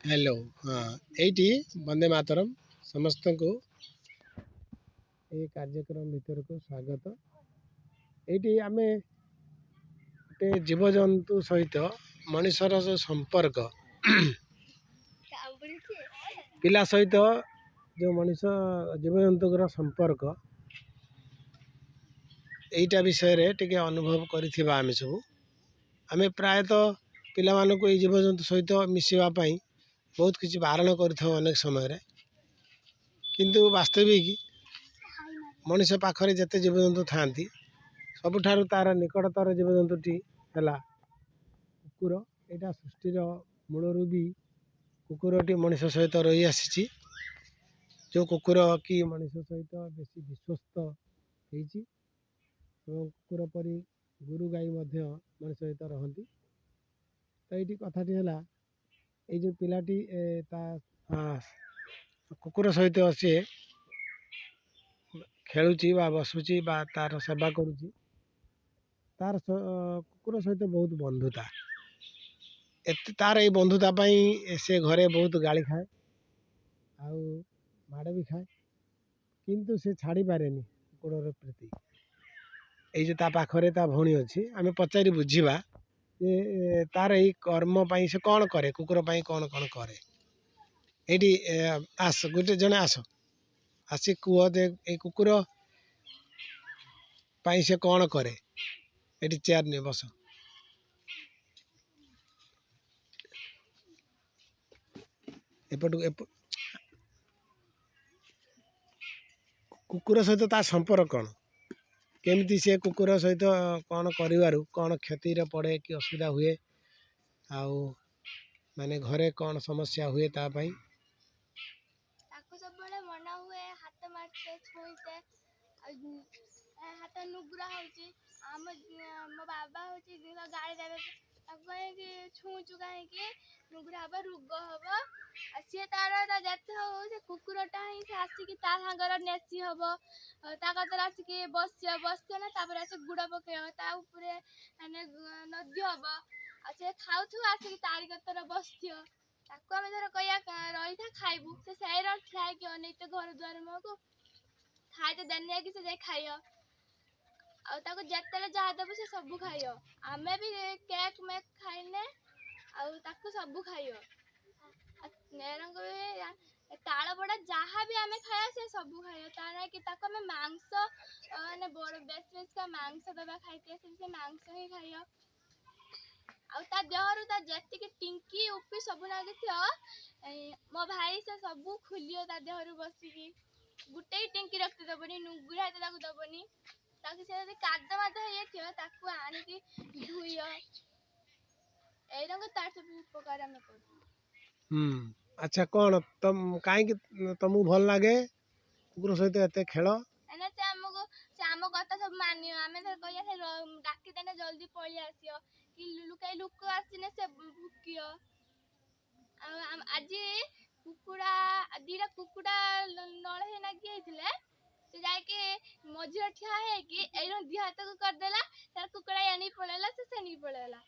Hello. ହଁ, ଏଇଠି ବନ୍ଦେ ମାତରମ୍। ସମସ୍ତଙ୍କୁ ଏଇ କାର୍ଯ୍ୟକ୍ରମ ଭିତରକୁ ସ୍ୱାଗତ। ଏଇଠି ଆମେ ଗୋଟେ ଜୀବଜନ୍ତୁ ସହିତ ମଣିଷର ଯେଉଁ ସମ୍ପର୍କ, ପିଲା ସହିତ ଯେଉଁ ମଣିଷ ଜୀବଜନ୍ତୁଙ୍କର ସମ୍ପର୍କ, ଏଇଟା ବିଷୟରେ ଟିକେ ଅନୁଭବ କରିଥିବା ଆମେ ସବୁ। ଆମେ ପ୍ରାୟତଃ ପିଲାମାନଙ୍କୁ ଏଇ ଜୀବଜନ୍ତୁ ସହିତ ମିଶିବା ପାଇଁ ବହୁତ କିଛି ବାରଣ କରିଥାଉ ଅନେକ ସମୟରେ। କିନ୍ତୁ ବାସ୍ତବିକ ମଣିଷ ପାଖରେ ଯେତେ ଜୀବଜନ୍ତୁ ଥାଆନ୍ତି, ସବୁଠାରୁ ତାର ନିକଟତର ଜୀବଜନ୍ତୁଟି ହେଲା କୁକୁର। ଏଇଟା ସୃଷ୍ଟିର ମୂଳରୁ ବି କୁକୁରଟି ମଣିଷ ସହିତ ରହି ଆସିଛି, ଯେଉଁ କୁକୁର କି ମଣିଷ ସହିତ ବେଶୀ ବିଶ୍ୱସ୍ତ ହେଇଛି ଏବଂ କୁକୁର ପରି ଗୋରୁ ଗାଈ ମଧ୍ୟ ମଣିଷ ସହିତ ରହନ୍ତି। ତ ଏଇଠି କଥାଟି ହେଲା, ଏଇ ଯେଉଁ ପିଲାଟି ତା କୁକୁର ସହିତ ସିଏ ଖେଳୁଛି ବା ବସୁଛି ବା ତାର ସେବା କରୁଛି, ତାର କୁକୁର ସହିତ ବହୁତ ବନ୍ଧୁତା। ଏତେ ତାର ଏଇ ବନ୍ଧୁତା ପାଇଁ ସେ ଘରେ ବହୁତ ଗାଳି ଖାଏ ଆଉ ମାଡ଼ ବି ଖାଏ, କିନ୍ତୁ ସେ ଛାଡ଼ିପାରେନି କୁକୁରର ପ୍ରୀତି। ଏଇ ଯେଉଁ ତା ପାଖରେ ତା ଭଉଣୀ ଅଛି, ଆମେ ପଚାରି ବୁଝିବା ଯେ ତାର ଏଇ କର୍ମ ପାଇଁ ସେ କ'ଣ କରେ, କୁକୁର ପାଇଁ କ'ଣ କ'ଣ କରେ। ଏଇଠି ଆସ, ଗୋଟେ ଜଣେ ଆସ, ଆସି କୁହ ଯେ ଏଇ କୁକୁର ପାଇଁ ସେ କ'ଣ କରେ। ଏଠି ଚେୟାର ନିଅ, ବସ। ଏପଟକୁ କୁକୁର ସହିତ ତା ସମ୍ପର୍କ କ'ଣ, କେମିତି ସେ କୁକୁର ସହିତ କ'ଣ କରିବାରୁ କ'ଣ କ୍ଷତିରେ ପଡ଼େ କି ଅସୁବିଧା ହୁଏ, ଆଉ ମାନେ ଘରେ କ'ଣ ସମସ୍ୟା ହୁଏ ତା ପାଇଁ। ତାକୁ ସବୁବେଳେ ମନା ହୁଏ ହାତ ମାରିତେ, ଛୁଇଁତେ, ଆଉ ହାତ ନୁଗୁରା ହେଉଛି। ଆମ ମୋ ବାବା ହେଉଛି ଗାଳି ଦେବେ ତାକୁ, କାହିଁକି ଛୁଉଁଛୁ, କାହିଁକି ନୁଗୁରା ହବ, ରୋଗ ହବ। ଆଉ ସିଏ ତାର ଯେତେ ହଉ, ସେ କୁକୁରଟା ହିଁ ସେ ଆସିକି ତା ସାଙ୍ଗରେ ନେସି ହବ, ତା କତିରେ ଆସିକି ବସିବ, ବସିବ ନା ତାପରେ ଆସି ଗୁଡ଼ ପକେଇବ ତା ଉପରେ, ମାନେ ନଦୀ ହବ। ଆଉ ସେ ଖାଉଥିବ, ଆସିକି ତାରି କତିରେ ବସିଥିବ। ତାକୁ ଆମେ ଧର କହିବା ରହିଥା ଖାଇବୁ, ସେ ସେଇର ଠିଆ ହେଇକି ଅନେଇତେ ଘର ଦୁଆର ମୁହଁକୁ, ଖାଇତେ ଦେନେ ଯାଇକି ସେ ଯାଇ ଖାଇବ। ଆଉ ତାକୁ ଯେତେବେଳେ ଯାହା ଦେବୁ ସେ ସବୁ ଖାଇବ। ଆମେ ବି କେକ୍ ମେକ୍ ଖାଇନେ ଆଉ ତାକୁ ସବୁ ଖାଇବ। ଏରଙ୍କ ବି ତାଳ ବଡ଼ା ଯାହା ବି ଆମେ ଖାଇବା ସେ ସବୁ ଖାଇବ। ତା ନାକି ତାକୁ ଆମେ ମାଂସ ମାନେ ବଡ଼ ବେଶୀ ବେଶୀକା ମାଂସ ଦେବା ଖାଇତେ, ସେ ମାଂସ ହିଁ ଖାଇବ। ଆଉ ତା ଦେହରୁ ତା ଯେତିକି ଟିଙ୍କି ଉପି ସବୁ ନାଗିଥିବ, ମୋ ଭାଇ ସେ ସବୁ ଖୋଲିବ ତା ଦେହରୁ ବସିକି। ଗୋଟେ ଟିଙ୍କି ରଖି ଦେବନି, ନୁଗୁରା ହାତ ତାକୁ ଦେବନି। ତାକୁ ସେ ଯଦି କାଦ ମାଦ ହେଇଯାଇଥିବ ତାକୁ ଆଣିକି ଧୋଇବ। ଏଇରଙ୍କ ତାର ସବୁ ଉପକାର ଆମେ କରୁ। ଆଚ୍ଛା, କ'ଣ କାହିଁକି ତମକୁ ଭଲ ଲାଗେ କୁକୁର ସହିତ ଏତେ ଖେଳ? କାହିଁକିନା ସେ ଆମକୁ, ସେ ଆମ କଥା ସବୁ ମାନିବ। ଆମେ ଧର କହିବା, ସେ ଡାକିଦେଲେ ଜଲ୍ଦି ପଳେଇ ଆସିବ କି ଲୁକାଇ ଲୋକ ଆସିଲେ ସେ ଭୁକିବ। ଆଉ ଆଜି କୁକୁଡ଼ା 2ଟା କୁକୁଡ଼ା ନଳେଇ ନାଗି ହେଇଥିଲେ, ସେ ଯାଇକି ମଝିରେ ଠିଆ ହେଇକି ଏଇ ଦି ହାତକୁ କରିଦେଲା, ତାର କୁକୁଡ଼ା ଆଣିକି ପଳେଇଲା, ସେ ସେଣିକି ପଳେଇଲା,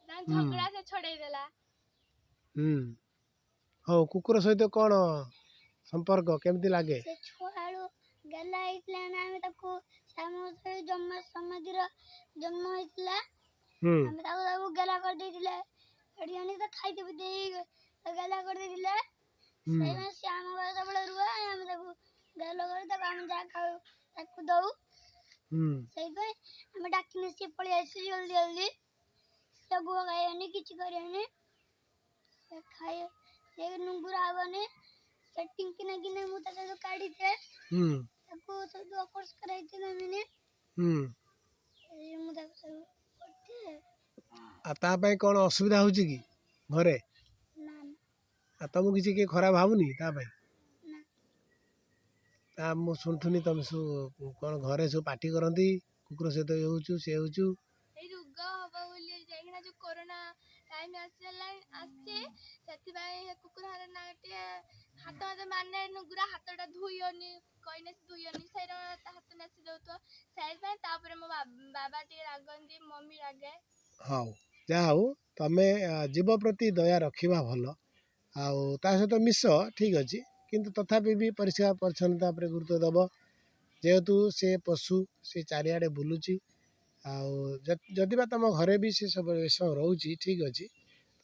ତାଙ୍କ ଝଗଡ଼ା ସେ ଛଡେଇ ଦେଲା। ହଉ, କୁକୁର ସହିତ କ'ଣ ସମ୍ପର୍କ, କେମିତି ଲାଗେ? ସେ ଛୁଆଳୁ ଗେଲା ହେଇଥିଲା ନା, ଆମେ ତାକୁ ଆମ ଜନ୍ମ ସମାଧିର ଜନ୍ମ ହେଇଥିଲା, ଆମେ ତାକୁ ତାକୁ ଗେଲା କରିଦେଇଥିଲେ। ଏଠି ଆଣି ତ ଖାଇତେ ଦେଇ ଗେଲା କରିଦେଇଥିଲେ। ସେଇପାଇଁ ସେ ଆମ ଘରେ ସବୁବେଳେ ରୁହେ। ଆମେ ତାକୁ ଗେଲ କରି ତାକୁ ଆମେ ଯାହା ଖାଉ ତାକୁ ଦଉ। ସେଇପାଇଁ ଆମେ ଡାକିଲେ ସିଏ ପଳେଇ ଆସୁ ଜଲ୍ଦି ଜଲ୍ଦି। ସେ ଗୁହ ଖାଇବନି, କିଛି କରିବନି, ସେ ଖାଇ ସେ ନୁଙ୍ଗୁରା ହବନି। ସେ ଟିଙ୍କି ନାଗିନେ ମୁଁ ତାକୁ କାଢିଦିଏ, ତାକୁ ସବୁ ଅପରିଷ୍କାର ହେଇଥିବ ମାନେ ମୁଁ ତାକୁ ସବୁ କରିଦିଏ। ଆଉ ତା ପାଇଁ କ'ଣ ଅସୁବିଧା ହେଉଛି କି ଘରେ? ନା। ଆଉ ତମକୁ କିଛି କିଏ ଖରାପ ଭାବୁନି ତା ପାଇଁ? ନା। ତା ମୁଁ ଶୁଣୁଥିଲି ତମେ ସବୁ କ'ଣ ଘରେ ସବୁ ପାଟି କରନ୍ତି, କୁକୁର ସହିତ ଇଏ ହେଉଛୁ ସେ ହେଉଛୁ। ଏଇ ରୋଗ ହବ ବୋଲି ଯାଇକିନା ଯୋଉ କରୋନା ଟାଇମ୍ ଆସିଗଲାଣି ଆସିଛି, ସେଥିପାଇଁ କୁକୁର ନା ଟିକେ ହାତ ହାତ ମାନେ ନୁଗୁରା ହାତଟା ଧୋଇବନି କହିନେ, ସେ ଧୋଇବନି, ସେଇଟା ହାତ ନାସି ଦେଉଥିବ। ସେଇଥିପାଇଁ ତାପରେ ମୋ ବାବା ଟିକେ ରାଗନ୍ତି, ମମି ରାଗେ। ହଉ, ଯାହା ହଉ ତମେ ଜୀବ ପ୍ରତି ଦୟା ରଖିବା ଭଲ, ଆଉ ତା ସହିତ ମିଶ ଠିକ୍ ଅଛି, କିନ୍ତୁ ତଥାପି ବି ପରିଷ୍କାର ପରିଚ୍ଛନ୍ନତା ଉପରେ ଗୁରୁତ୍ୱ ଦବ। ଯେହେତୁ ସେ ପଶୁ, ସେ ଚାରିଆଡ଼େ ବୁଲୁଛି, ଆଉ ଯଦି ବା ତମ ଘରେ ବି ସେ ସବୁ ରହୁଛି ଠିକ୍ ଅଛି,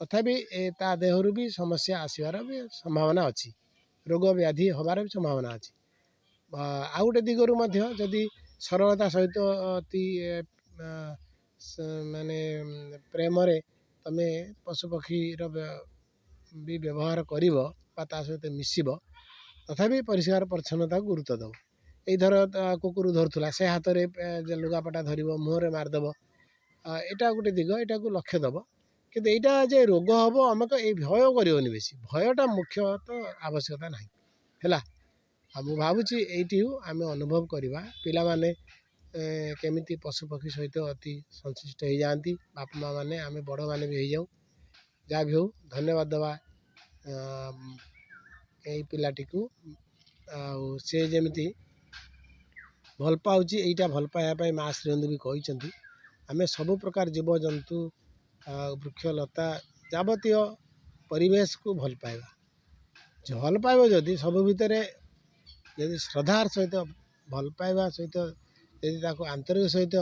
ତଥାପି ଏ ତା ଦେହରୁ ବି ସମସ୍ୟା ଆସିବାର ବି ସମ୍ଭାବନା ଅଛି, ରୋଗ ବ୍ୟାଧି ହବାର ବି ସମ୍ଭାବନା ଅଛି। ଆଉ ଗୋଟେ ଦିଗରୁ ମଧ୍ୟ ଯଦି ସରଳତା ସହିତ ଅତି ମାନେ ପ୍ରେମରେ ତମେ ପଶୁପକ୍ଷୀର ବି ବ୍ୟବହାର କରିବ ବା ତା ସହିତ ମିଶିବ, ତଥାପି ପରିଷ୍କାର ପରିଚ୍ଛନ୍ନତାକୁ ଗୁରୁତ୍ୱ ଦବ। ଏଇ ଧର କୁକୁର ଧରୁଥିଲା, ସେ ହାତରେ ଲୁଗାପଟା ଧରିବ, ମୁହଁରେ ମାରିଦେବ, ଏଇଟା ଗୋଟେ ଦିଗ, ଏଇଟାକୁ ଲକ୍ଷ୍ୟ ଦବ। କିନ୍ତୁ ଏଇଟା ଯେ ରୋଗ ହବ ଆମେ ତ ଏଇ ଭୟ କରିବନି, ବେଶୀ ଭୟଟା ମୁଖ୍ୟତଃ ଆବଶ୍ୟକତା ନାହିଁ ହେଲା। ଆଉ ମୁଁ ଭାବୁଛି ଏଇଠି ଆମେ ଅନୁଭବ କରିବା ପିଲାମାନେ କେମିତି ପଶୁପକ୍ଷୀ ସହିତ ଅତି ସଂଶ୍ଳିଷ୍ଟ ହେଇଯାଆନ୍ତି, ବାପା ମା ମାନେ ଆମେ ବଡ଼ମାନେ ବି ହେଇଯାଉ। ଯାହା ବି ହଉ ଧନ୍ୟବାଦ ଦେବା ଏଇ ପିଲାଟିକୁ, ଆଉ ସେ ଯେମିତି ଭଲ ପାଉଛି, ଏଇଟା ଭଲ ପାଇବା ପାଇଁ ମା ଶ୍ରୀଅନ୍ଧ ବି କହିଛନ୍ତି। ଆମେ ସବୁ ପ୍ରକାର ଜୀବଜନ୍ତୁ ଆଉ ବୃକ୍ଷଲତା ଯାବତୀୟ ପରିବେଶକୁ ଭଲ ପାଇବା। ଭଲ ପାଇବ ଯଦି ସବୁ ଭିତରେ ଯଦି ଶ୍ରଦ୍ଧାର ସହିତ ଭଲ ପାଇବା ସହିତ ଯଦି ତାକୁ ଆନ୍ତରିକ ସହିତ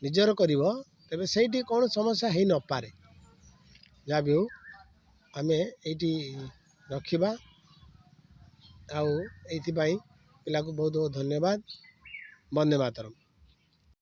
ନିଜର କରିବ, ତେବେ ସେଇଠି କୌଣସି ସମସ୍ୟା ହେଇନପାରେ। ଯାହା ବି ହଉ ଆମେ ଏଇଠି ରଖିବା, ଆଉ ଏଇଥିପାଇଁ ପିଲାକୁ ବହୁତ ବହୁତ ଧନ୍ୟବାଦ। ବନ୍ଦେ ମାତରମ୍।